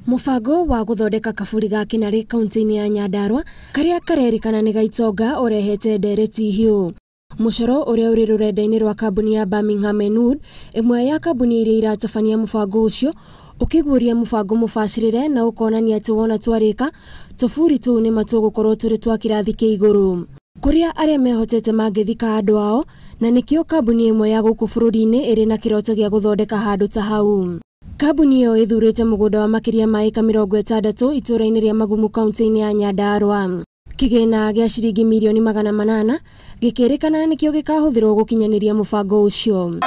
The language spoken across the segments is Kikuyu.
Mũbango wa gũthondeka kaburi ga Kĩnarĩ kaunti-inĩ ya Nyandarua karĩa karerĩkana nĩ ga itonga ũrehete ndereti hiũ. Mũcoro ũrĩa ũrĩ rũrenda-inĩ rwa kambuni ya Birmingham and Wood, ĩmwe ya kambuni iria iratabania mũbango ũcio, ũkĩguũria mũbango mũbacĩrĩre na ũkonania atĩ wona twarĩka, tũburi tũu nĩma tũgũkorwo tũrĩ twa kĩrathi kĩa igũrũ. Kũrĩa arĩa mehotete mangĩthika andũ ao, na nĩkĩo kambuni ĩmwe ya gũkũ bũrũri-inĩ ĩrĩ na kĩroto gĩa gũthondeka handũ ta hau. Kambuni ĩyo ĩthurĩte mũgũnda wa makĩria ma ĩka 60 itũũra-inĩ rĩa Magumu kaunti-inĩ ya Nyandarua. Kĩgĩna gĩa ciringi mirioni 800 gĩkĩrĩkana nĩkĩo gĩkahũthĩrwo gũkinyanĩria mũbango ũcio.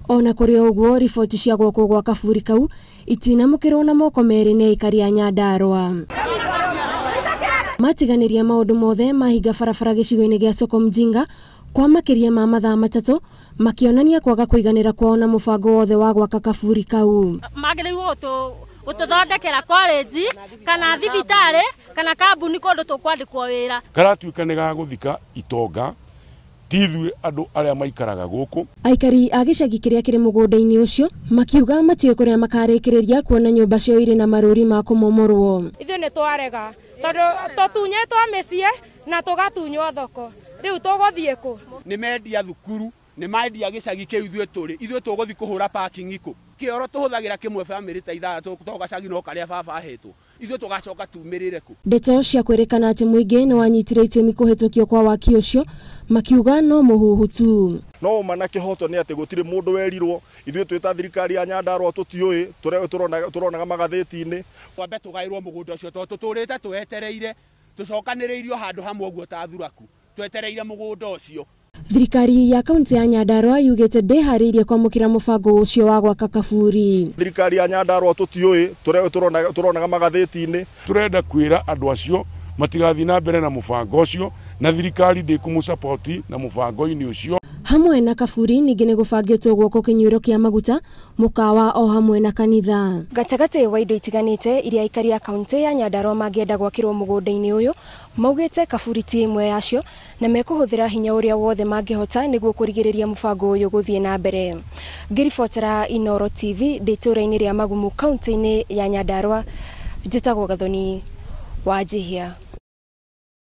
Ona kũrĩ ũguo, riboti cia gwakwo gwa kaburi kau itinamũkĩrwo na moko merĩ nĩ aikari a Nyandarua. Matiganĩria maũndũ mothe mahinga barabara gĩcigo-inĩ gĩa Soko Mjinga kwa makĩria ma mathaa 3 makĩonania kwaga kũiganĩra kwao na mũbango wothe wa gwaka kaburi kau. Magĩrĩirwo gũtũthondekera college kana thibitarĩ kana kambuni kũndũ tũkwandĩkwo wĩra. Karatuĩka nĩ gagũthika itonga ti ithuĩ andũ arĩa maikaraga gũkũ. Aikari a gĩcagi kĩrĩa kĩrĩ mũgũnda-inĩ ũcio makiuga matiũĩ kũrĩa makarĩkĩrĩria kuona nyũmba ciao irĩ na marũri ma kũmomorwo. Ithuĩ nĩ twarega tondũ tũtunyĩtwo mĩciĩ na tũgatunywo thoko, rĩu tũgũthiĩ kũ? Nĩ mendia thukuru, nĩ mendia gĩcagi kĩu ithuĩ tũrĩ, ithuĩ tũgũthiĩ kũhũra parking kũ? Kĩoro tũhũthagĩra kĩmwe bamĩrĩ ta 6 to gacagi no karĩa baba ahetwo, ithuĩ tũgacoka tumĩrĩre kũ? Ndeto cia kwĩrĩkana atĩ mũingĩ nĩ wanyitire itemi kũhĩtũkio kwa waki ũcio makiuga no mũhuhu tu. No ũma na kĩhoto nĩ atĩ gũtirĩ mũndũ werirwo, ithuĩ twĩ ta thirikari ya Nyandarua tũtiũĩ, tũronaga magathĩti-inĩ. Twambe tũgaĩrwo mũgũnda ũcio tondũ tũtũrĩte twetereire, tũcokanĩrĩirio handũ hamwe ũguo ta thuraku, twetereire mũgũnda ũcio. Thirikari ya kaunti ya Nyandarua yugĩte ndĩharĩirie kwamũkĩra mũbango ũcio wa gwaka kaburi. Thirikari ya Nyandarua tũtiũĩ, tũronaga magathĩti-inĩ. Tũrenda kwĩra andũ acio matigathiĩ na mbere na mũbango ũcio, na thirikari ndĩkũmũsapoti na mũbango-inĩ ũcio. Hamwe na kaburi ningĩ nĩ gũbangĩtwo gwakwo kĩnyuĩro kĩa maguta, mũkawa o hamwe na kanitha. Gatagatĩ wa indo itiganĩte iria aikari a kaunti ya Nyandarua mangĩenda gwakĩrwo mũgũnda-inĩ ũyũ, maugĩte kaburi ti ĩmwe yacio na mekũhũthĩra hinya ũrĩa wothe mangĩhota nĩguo kũrigĩrĩria mũbango ũyũ gũthiĩ na mbere. Ngĩribotera Inooro TV ndĩ itũũra-inĩ rĩa Magumu kaunti-inĩ ya Nyandarua, njĩtagwo Gathoni wa Njihia.